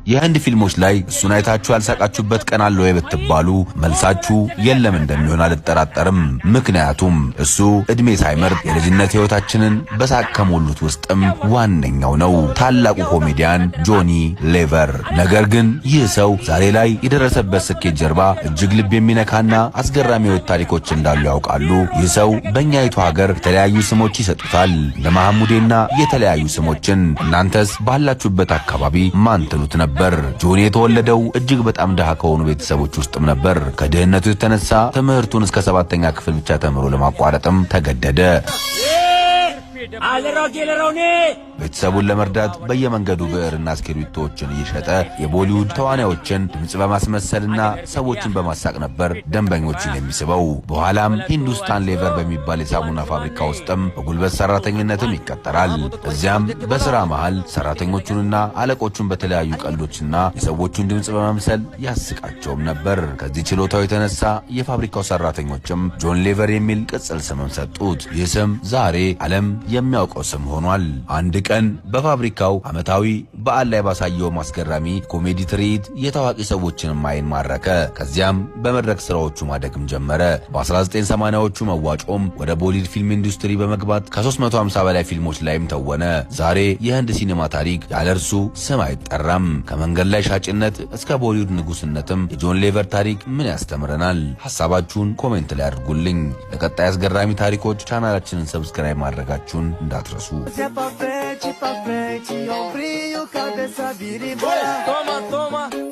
የህንድ ፊልሞች ላይ እሱን አይታችሁ ያልሳቃችሁበት ቀን አለ ወይ ብትባሉ መልሳችሁ የለም እንደሚሆን አልጠራጠርም። ምክንያቱም እሱ እድሜ ሳይመርጥ የልጅነት ህይወታችንን በሳቅ ከሞሉት ውስጥም ዋነኛው ነው፣ ታላቁ ኮሜዲያን ጆኒ ሌቨር። ነገር ግን ይህ ሰው ዛሬ ላይ የደረሰበት ስኬት ጀርባ እጅግ ልብ የሚነካና አስገራሚ ህይወት ታሪኮች እንዳሉ ያውቃሉ? ይህ ሰው በእኛይቱ ሀገር የተለያዩ ስሞች ይሰጡታል፣ እንደ መሐሙዴና የተለያዩ ስሞችን። እናንተስ ባላችሁበት አካባቢ ማን ትሉት ነበር? ጆኒ የተወለደው እጅግ በጣም ድሃ ከሆኑ ቤተሰቦች ውስጥም ነበር። ከድህነቱ የተነሳ ትምህርቱን እስከ ሰባተኛ ክፍል ብቻ ተምሮ ለማቋረጥም ተገደደ። ቤተሰቡን ለመርዳት በየመንገዱ ብዕርና እስክሪብቶዎችን እየሸጠ የቦሊውድ ተዋናዮችን ድምፅ በማስመሰልና ሰዎችን በማሳቅ ነበር ደንበኞችን የሚስበው። በኋላም ሂንዱስታን ሌቨር በሚባል የሳሙና ፋብሪካ ውስጥም በጉልበት ሰራተኝነትም ይቀጠራል። እዚያም በስራ መሃል ሰራተኞቹንና አለቆቹን በተለያዩ ቀልዶችና የሰዎቹን ድምፅ በመምሰል ያስቃቸውም ነበር። ከዚህ ችሎታው የተነሳ የፋብሪካው ሰራተኞችም ጆን ሌቨር የሚል ቅጽል ስምም ሰጡት። ይህ ስም ዛሬ ዓለም የሚያውቀው ስም ሆኗል። አንድ ቀን በፋብሪካው ዓመታዊ በዓል ላይ ባሳየው አስገራሚ ኮሜዲ ትርኢት የታዋቂ ሰዎችንም አይን ማረከ። ከዚያም በመድረክ ስራዎቹ ማደግም ጀመረ። በ1980ዎቹ መዋጮም ወደ ቦሊውድ ፊልም ኢንዱስትሪ በመግባት ከ350 በላይ ፊልሞች ላይም ተወነ። ዛሬ የህንድ ሲኒማ ታሪክ ያለ እርሱ ስም አይጠራም። ከመንገድ ላይ ሻጭነት እስከ ቦሊውድ ንጉስነትም የጆን ሌቨር ታሪክ ምን ያስተምረናል? ሐሳባችሁን comment ላይ አድርጉልኝ። ለቀጣይ አስገራሚ ታሪኮች ቻናላችንን subscribe ማድረጋችሁን እንዳትረሱ። É pra frente, ombrinho, cabeça, vira e bora. Toma, toma.